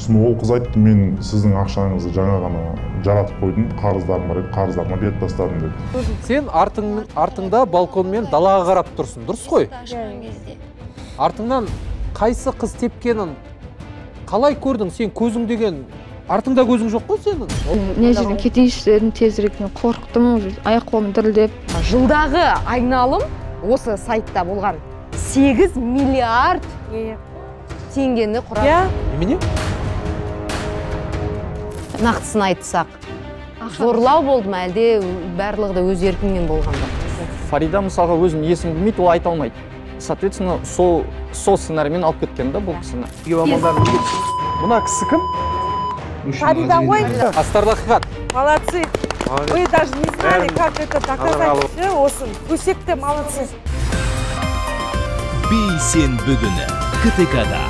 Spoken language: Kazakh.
Сосын ол қыз айтты: «Мен сіздің ақшаңызды жаңа ғана жаратып қойдым, қарыздарым бар еді, қарыздарыма беріп тастадым», – деді. Сен артыңда балконмен далаға қарап тұрсың, дұрыс қой? Артыңнан қайсы қыз тепкенін қалай көрдің? Сен көзің деген, артыңда көзің жоқ қой сенің. Мына жерден кетейінші дедім тезірек, мен қорықтым уже, аяқ қолым дірілдеп. Жылдағы айналым осы сайтта болған 8 миллиард теңгені құрады. Иә. Немене? Нақтысын айтсақ, зорлау болды ма, әлде барлығы да өз еркіңмен болған ба? Фарида, мысалға, өзінің есімін білмейді, ол айта алмайды. Соответственно, сол сценариймен алып кеткен да бұл кісіні. Мына кісі кім? Фарида ғой. Астарлы ақиқат. Молодцы. Вы даже не знали, как это доказать. Все, осы өсекті, молодцы. Бейсенбі күні КТК-да.